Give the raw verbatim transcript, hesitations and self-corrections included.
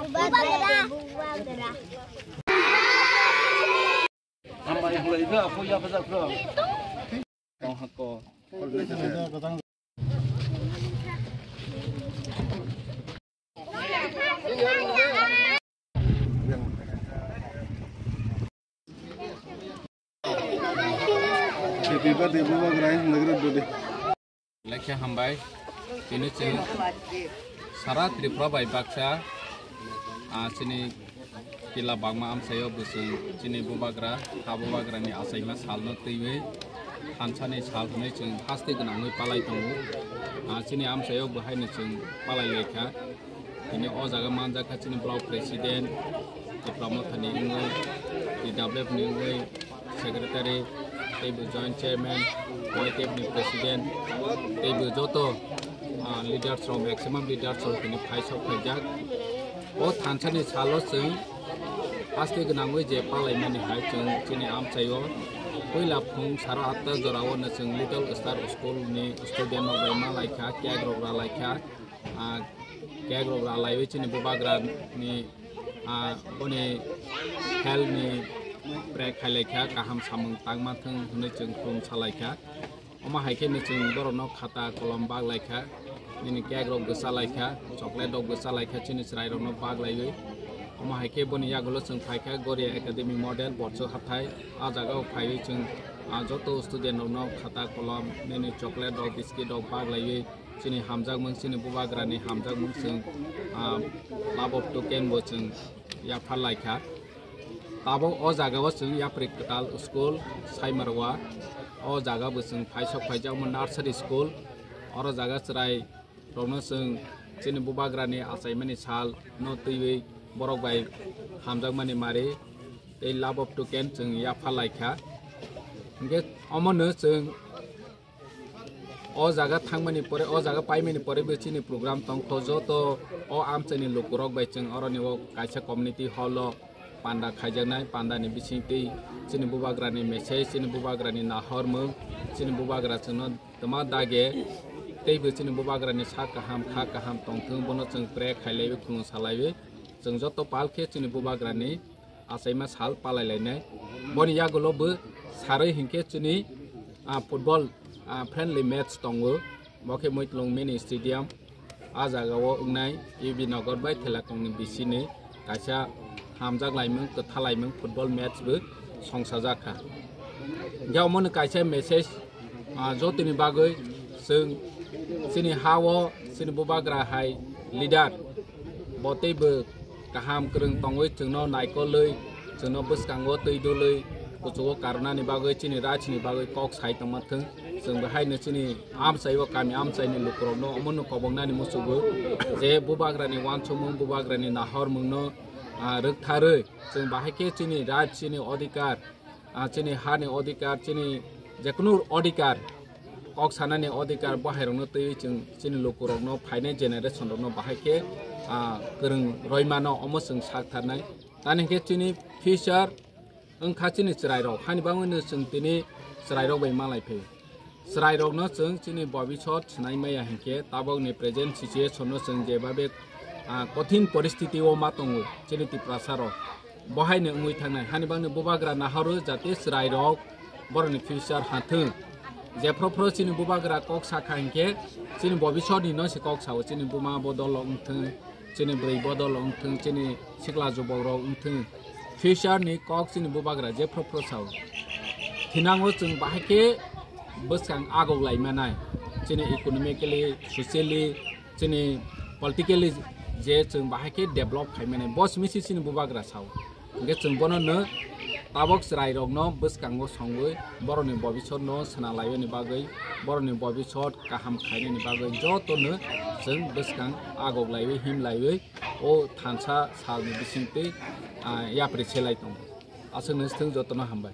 Bubagra. Bubagra. Happy birthday, Bubagra, nagrad bodi. Lekha hambai, tini chwng sara Tripura bai baksa, ah, chini kila bangma amchaio bo chwng chini Bubagra, ha Bubagrani achaima salno twiwi thansani sal hwnwi chwng haste gwnangwi palai tongo. Ah, chini amchaio bo haino chwng palai laikha. Tini o jaga manjakha chini block president, Tipra Mothani wngwi, T W F ni wngwi, secretary, teibo joint chairman, Y T F ni president, teibo joto, ah, leaders rok, maximum leaders rok tini phaisok phaijak. O thansani salo chwng haste gwnangwi je palaimani hai chwng chini amchaio puila phung saro atta jorao no chwng Little Star School ni student rok bai ma laikha, cake rok ra laikha. Ah, cake rok ra laiwi chini Bubagra ni, ah, boni health ni pray khai laikha, kaham samung tangma thung hwnwi chwng khulum sa laikha. Omo hai khe no chwng borokno khata kolom bak laikha, nini cake rok bwsa laikha, chocolate rok bwsa laikha, chini chwrai rokno bak laiwi. Omo hai khe boni yagulo chwng phaikha Goria Academy Model Borchu hathai. Ah jaga o phaiwi chwng, ah, joto student rokno khata kolom, nini chocolate rok, biscuit rok bak laiwi. Chini hamjakmung, chini Bubagrani hamjakmung chwng, ah, love of token bo chwng yaphar laikha. Tabuk o jagao chwng yapri kwtal school Saimarwa. O jaga bo chwng phaisok phaijak omo nursery school. Oro jaga chwrai rokno chwng chini Bubagrani achaimani sal no twiwi borok bai hamjakmani mari tei love of token chwng yaphar laikha. Hinkhe omono chwng O jaga thangmani pore, o jaga paimani pore bo chini program tongkho, joto o amchaini lukurok bai chwng oroni o kaisa community hall o panda khaijaknai, panda ni bisingtwi chini Bubagra ni message, chini Bubagra ni nahormung, chini Bubagra chwngno twma dage, teibo chini Bubagra ni sak kaham, kha kaham tongthwng, bono chwng pray khailaiwi, khulum salaiwi, chwng joto pal khe chini Bubagra ni achaima sal palai lainai. Boni yagulo bo sarwi hinkhe chini, ah, football, ah, friendly match tongo. Bo khe Muitlung mini stadium. Ah jagao wngnai U B Nagar bai Thelakongni bisini kaisa hamjak laimung, kwtha laimung football match bo songsajak kha. Hinkhe omono kaisa message, ah, jotoni bagwi chwng chini ha-o chini Bubagra hai leader bo teibo kaham kwrwng tongwi chwngno naikolwi, chwngno bwskango twi dulwi, kuchugo karwnani bagwi, chini rajni bagwi kok sai tongma thwng. Chwng bo haino chini amchai o, kami amchaini lukurokno omono koboknani muchugo je Bubagrani uansukmung, Bubagrani nahormungno, ah, rwktharwi chwng bahai khe chini raj, chini odhikar, ah, chini hani odhikar, chini jekunu odhikar, kok sanani odhikar, bo hairokno twiwi chwng chini lukurokno, phainai generation rokno bahai khe, ah, kwrwng roimano, omo chwng sak tharnai. Tani hinkhe chini future wngkha chini chwrairok, hani bagwino chwng tini chwrairok bai malai phai. Chwrairokno chwng chini bobisot swnai maya hinkhe, tabokni present situation no chwng jebabe, ah, kothin poristiti o ma tongo chini Tiprasa rok. Bo haino wngwi thangnai, hani bagwino Bubagra nahoro jate chwrairok borokni future hathwng. Jephru phru chini Bubagra kok sakha hinkhe chini bobisotni no se kok sao, chini buma bodol wngthwng, chini bwrwi bodol wngthwng, chini sikla jubokrok wngthwng, future ni kok chini Bubagra jephru phru sao. Thinango chwng bahai khe bwskang agok lai manai, chini economically, socially, chini politically je chwng bahai khe develop khai mani, bo simi se chini Bubagra sao. Hinkhe chwng bono no tabok chwrairokno bwskango songwi borokni bobisotno swnam laimani bagwi, borokni bobisot kaham khainani bagwi jotono chwng bwskang agok laiwi, him laiwi o thansa salni bisingtwi, ah, yapri selai tongo. Aswkno swthwng, jotono hambai.